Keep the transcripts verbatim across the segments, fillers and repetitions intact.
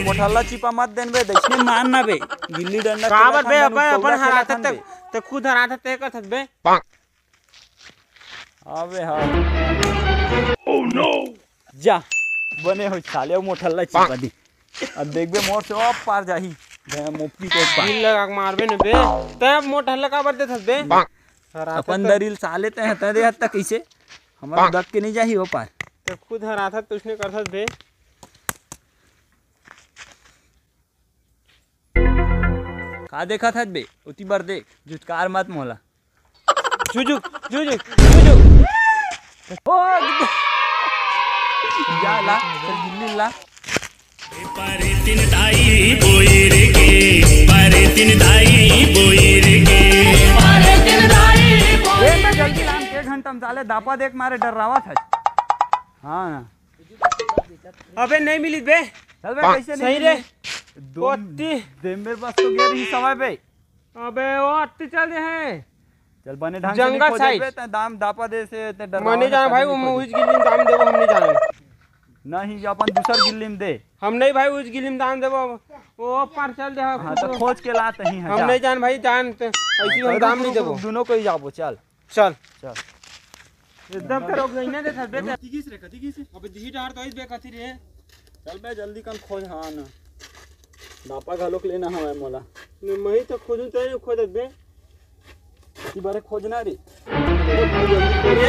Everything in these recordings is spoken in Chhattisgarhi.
मोठल्ला चिपा मत देन बे, दइसने मार ना बे। गिल्ली डंडा काबर खेलत बे, हन, अपन, अपन कौड़ा हराथस खेलत हन ते, बे। ते खुद हराथस ते करथस बे। अबे हाँ। Oh no! जा, बने हो साले, वो मोठल्ला चिपा दी। अब देखबे मोर से ओ पार जाही। गया मोपी के पार। गिल्ली लगा के मारबे न बे। ते मोठल्ला काबर देथस बे? हराथस अपन ते। दरिल साले ते हैं, ते दे हत्ता कैसे? हमर हाँ। दक के नहीं जाही ओ पार। ते खुद हराथस, तइसने करथस बे। का देखत हस बे? ओती बर देख, झुटकार मत मोला। झुझुक, झुझुक, झुझुक। ओ, जा ला, चल गिल्ली ला। परतिन दाई बोइर के, परतिन दाई बोइर के। परतिन दाई बोइर ए, मैं जल्दी लान, के घंटा में साले दापा देख मारे डर्रावत हस। हाँ ना। अबे नहीं मिली बे। चल बे, कैसे नहीं सही रे। मिली? दो ओत्ती। दिन में बस तो गिर ही समय बे। अबे वो अत्ती चल दे है। चल बने ढंग से जंगल नहीं खोजे side। बे, ते दाम दापा दे से ते डरावा मने ना जान भाई, वो नहीं खोजे। उस गिल्ली में दाम देबो, हम नहीं जाने। नहीं, ये अपन दूसर गिल्ली में दे। हम नहीं भाई, उस गिल्ली में दाम देबो, वो पार चल दे। हाँ, तो खोज के ला तहीं है, हम जा। नहीं जान भाई, जान ते, ऐसी हाँ, हम तो दाम नहीं रुक, देबो। रुक, दोनों को ही जाबो, चल। चल। चल। एकदम तो रोक गई ना, देख, देख। कथी किस रे, कथी किस रे? अबे दिही डार तो इस बे कथी रे? चल बे, जल्दी कन खोज, हाँ ना। दापा घलोक लेना हवय मोला। नहीं, मैं ही तो खोजूं, तो नहीं खोजत बे। इसी बारे खोजना रे।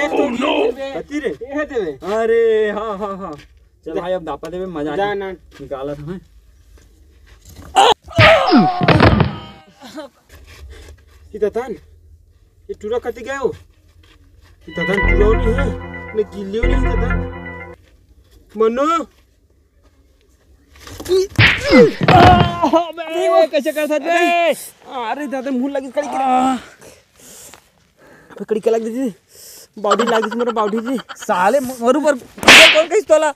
Oh no! कथी रे? ये है देवे। अरे, हाँ, हाँ, हाँ। चल भाई, अब दापा देवे, मजा जा आ ना। निकालत हमें। सीता तान। ये टूरा कति गयो? ये दादा टूरा नहीं है, ने गिल्लियो नहीं दादा। मनो। अबे, कैसे कर सकते हैं? अरे दादा, मुंह लगी कड़ी के। अबे, कड़ी के लग दी। बाउडी लग दी, मेरा बाउडी जी। साले, मरू पर कौन कही तोला?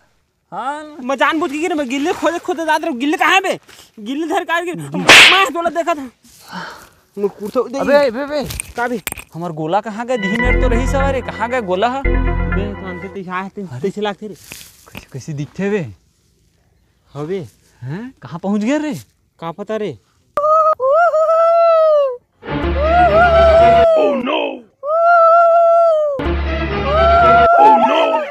हाँ। मैं जानबूझ के गिरे, मैं गिल्ली खोदे खोदे जात रहे। गिल्ली कहाँ है बे? गिल्ली धर के आ गिरे। मैं तोला देखा था। मैं कुर्ता दे अबे, बे, बे। का बे? हमर गोला कहाँ गए? दिही मेर तो रही सवारे, कहाँ गए गोला हा? बे, तो अंते तैसे आए थे, अरे। तैसे लागते रे। कैसे, कैसे दिखते बे? हवे। हैं? कहाँ पहुँच गए रे? का पता रे? Oh no! Oh no!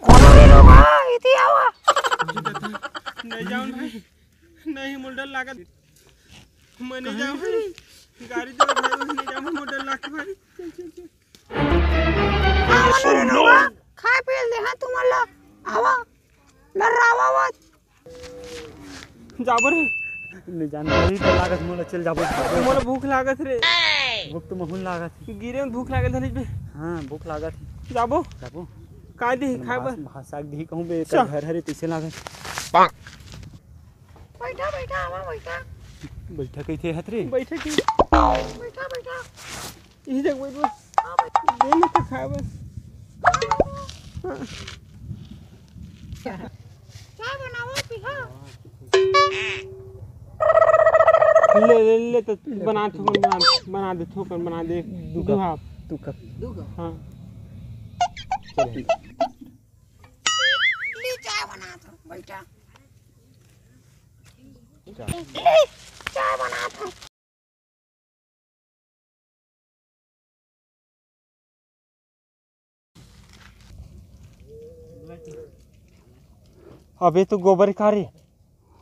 कोन रे लोग, हाँ, इति आवा। नहीं जाऊँ भाई, नहीं, मोला डर लागत। मैं नहीं जाऊँ भाई, गाड़ी दे भाई, मैं नहीं जाऊँ, मोला डर लागत भाई। चल, चल, चल। आवा ना रे लोग, खाए पिए दे, हाँ, तुमन ला। आवा, डर्रावा मत। जाबो रे। नहीं जान, वही तो लागत मोला, चल जाबो। मोला भूख लागत रे। भूख तो महूल लागत है। गिरे में भूख लागत है बे। हाँ, भूख लागत है। जाबो। जाबो। का दी चल, खाए भात, बर? भात साग दी कहूँ बे, चल। घर हरे तैसे लागत। बैठा, बैठा, आवा, बैठा। बैठा कैसे हत रे? बैठा की? बैठा, बैठा। इही जगह बैठ बस। हाँ, बैठ। दे ना तो खाए बस। हाँ। चाय बनावा, पीहा। ले, ले, ले, तो ले, बना, ले। थोकन बना, बना दे, थोकन बना दे। दू दू कप, हाफ। दू कप। हाँ। चलो। ले, चाय बना दो, बैठा। चाय। ले, चाय बना दो। अबे तो गोबर का रे।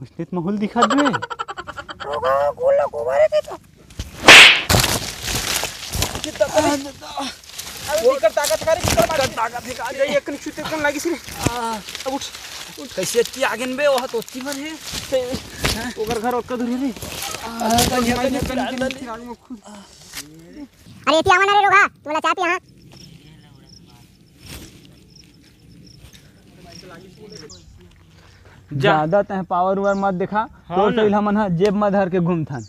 उसने तो माहौल दिखा दे। गोबर, गोबर है तो। कितना अरे, अरे, बिकर ताकत का रे, बिकर मार। ताकत है का? ये एक निश्चित एकदम लागी सी रे। आ। अब उठ, उठ। कैसे इतनी आगे बे? वहाँ तो उतनी भर है। ते, हैं? ओकर घर ओतका दूर है रे। आ, तो ये तो निकल, निकल, निकल, निकल। अरे, एती आवा ना रे लोग, हाँ, तुमला चाय पिया, हाँ। जा। ज्यादा तह पावर उवर मत दिखा, हाँ तो ना। सही हमन हा जेब में धर के घूमथन।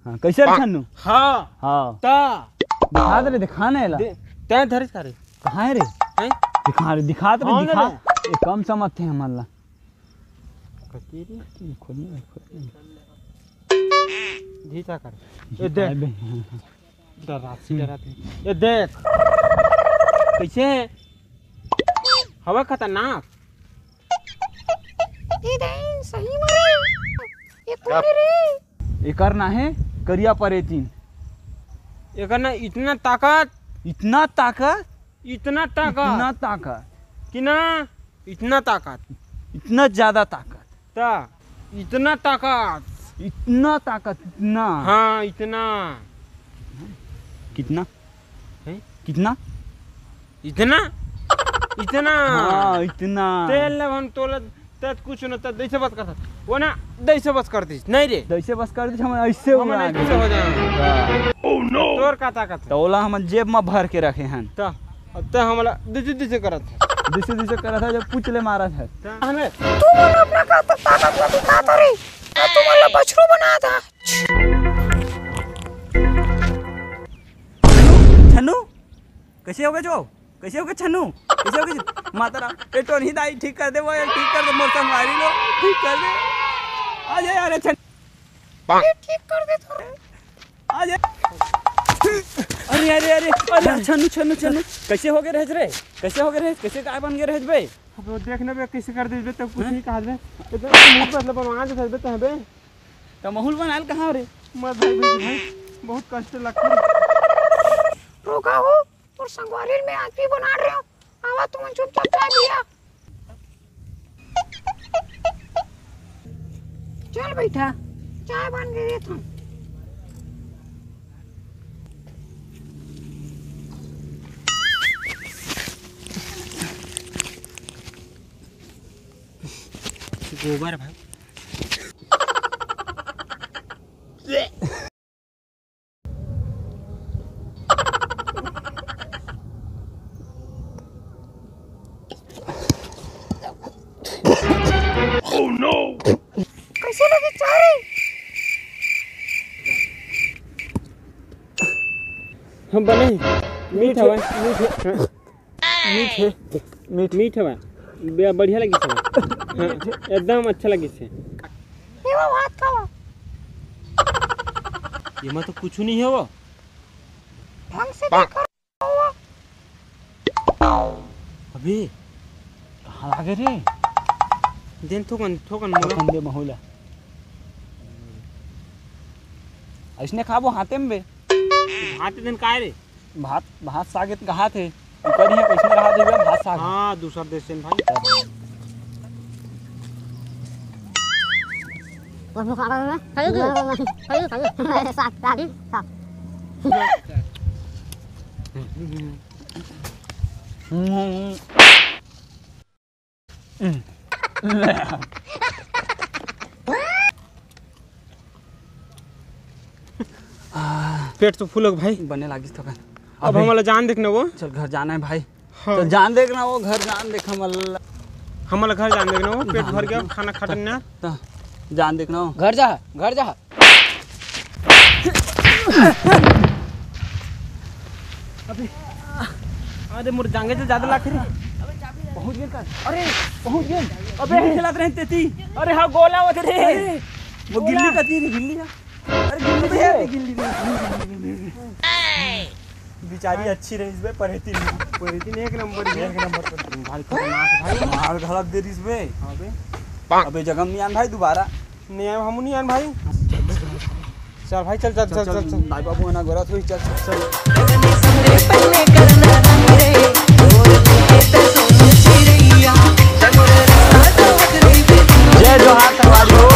हाँ, कैसे रखन नु? हाँ। हाँ। ता। दिखा दे रे, दिखा ना एला। दे, तैं धरिस का रे? कहाँ है रे? हैं? दिखा रे, दिखा तो हाँ ना दिखा। रे। ये कम समझते हैं हमन ला। कती रे? खोल ना, खोल ना। जी चा कर। ए, दे। अबे, हाँ, हाँ। डरात से डरात हे। ये देख। कइसे हे? हवा खतरनाक। ए दे, सही में रे। ये कोन हे रे? एकर ना हे करिया परेतिन। एकर ना इतना ताकत। इतना ताकत? इतना ताकत। इतना ताकत। कि ना, इतना ताकत। इतना ज्यादा ताकत। ता, इतना ताकत। इतना ताकत, इतना। हाँ, इतना। कितना? हैं? कितना? इतना? इतना? हाँ, इतना। तेल ले हम तोला, तत कुछ न, तत दैसे बात करत। वो ना, दैसे बस कर दिस। नहीं रे। दैसे बस कर दिस, हम ऐसे हमन उड़ा ऐसे दे। हो जाए। हाँ। तोर का ताकत हे? तोला हम जेब में भर के रखे हन। त, अब त हमला दिसे दिसे करत हे। दिसे दिसे करत हे, जब पूछ ले मारत हे। त हमें तू मन अपना का ताकत ला दिखाता रे। अब तू मन ला बछरू बना दा। छन्नू, छन्नू, कइसे होगे जो? कइसे होगे छन्नू? कइसे होगे जो? माता राम, ए टोनही दाई, ठीक कर दे वो, ठीक कर दे, मोर संगवारी लो, ठीक कर दे। आ जा यार, छन्नू। ये ठीक कर दे थोड़ा। आ जा। अरे, अरे, अरे, अरे, छन्नू, छन्नू, छन्नू, कइसे होगे रहेस रे? कइसे होगे रहेस? कइसे काय बन गे रहेस बे? अब वो देख ना बे, कइसे कर देस बे, तब कुछ नहीं कहा बे। इधर मुंह पर बनवा दे बे, तब बे। त महूल बनाल कहाँ रे? मत भाई, भाई, भाई, बहुत कष्ट लगथे। रोका हो, तोर संगवारी में आदमी बना रहे हो। आवा तुमन चुपचाप चाय पिया। चल बैठा, चाय बन गई है तुम। गोबर भाई। Oh no! कैसे लगी चाय रे? हम बने मीठ हवय। मीठ हे। मीठ हे, मीठ। मीठ हवय। बे-, बढ़िया लगिस हवय। हाँ, एकदम अच्छा लगिस हे। ये वो भात खावा। ये में तो कुछ नहीं हे वो। ढंग से देखो। अबे, कहाँ लागे रे? देन थोकन, थोकन मोला। थोकन दे महूला। अइसने खाबो हाथे में बे। हाथे देन काय रे? भात, भात साग इत कहात हे। ऊपर ही कइसने रहा देबे भात साग। हाँ, दूसर देश से भाई। खाइए, खाइए, खाइए, खाइए। साग, साग, साग। हम्म। पेट तो फूल हो भाई। बने लागिस थोकन। अब अबे। हमला जान देखना वो। चल घर जाना है भाई। हाँ। चल जान देखना वो, घर जान देख हमला। हमला घर जान देखना वो, पेट भर गया, खाना खा टन्ना। त जान देखना वो। घर जा, घर जा। अबे, अरे मोर जांगे से ज्यादा लाग रे। पहुंच गेन का? अरे, पहुंच गेन। अबे, खेलत रहे तेती। अरे हाँ, गोला वत रे। अरे, वो गिल्ली गोला। कती रे, गिल्ली का? अरे, गिल्ली अबे। रे, गिल्ली रे, गिल्ली रे। बिचारी अच्छी रहिस बे, परेती नहीं। परेती नहीं, एक नंबर है। एक नंबर पर। भाई खतरनाक भाई। मार घलक दे रिस बे। हाँ बे। अबे जगह नहीं आन भाई दोबारा। नहीं आए, हम नहीं आन भाई। चल भाई, चल, चल, चल, चल, चल। भाई बाबू है ना, गोरा थोड़ी, चल, चल, चल। जय जोहार संगवारी हो।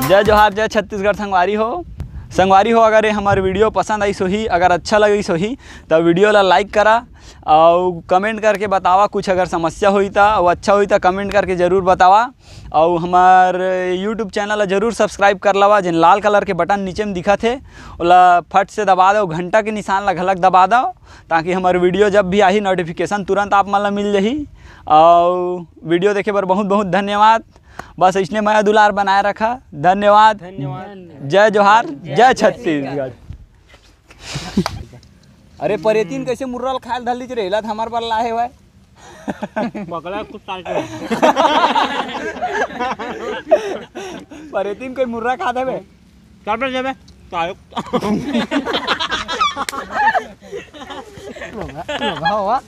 जय जोहार, जय छत्तीसगढ़ संगवारी हो। संगवारी हो, अगर ये हमार video पसंद आइस होही, अगर अच्छा लगिस होही, त video ला like करा अउ comment करके बतावा। कुछ अगर समस्या होही त, अउ अच्छा होही त comment करके जरूर बतावा। अउ हमार YouTube channel ला जरूर subscribe कर लवा, जेन लाल colour के button नीचे में दिखत हे, ओला फट से दबा दव, घंटा के निशान ला घलक दबा दव, ताकि हमार video जब भी आही, notification तुरंत आप मन ला मिल जाही। अउ video देखे बर बहुत बहुत धन्यवाद। बस इसने मया दुलार बनाए रखा। धन्यवाद। धन्यवाद। जय जोहार, जय छत्तीसगढ़। अरे परेतीन कैसे मुर्रा ल खायल धर लीच रे, एला त हमार बर लाहे भाई। पकड़ा कुछ साल के। परेतीन कोई मुर्रा खा देबे? चल बे, जेबे। काय? लोग, लोग, हवा।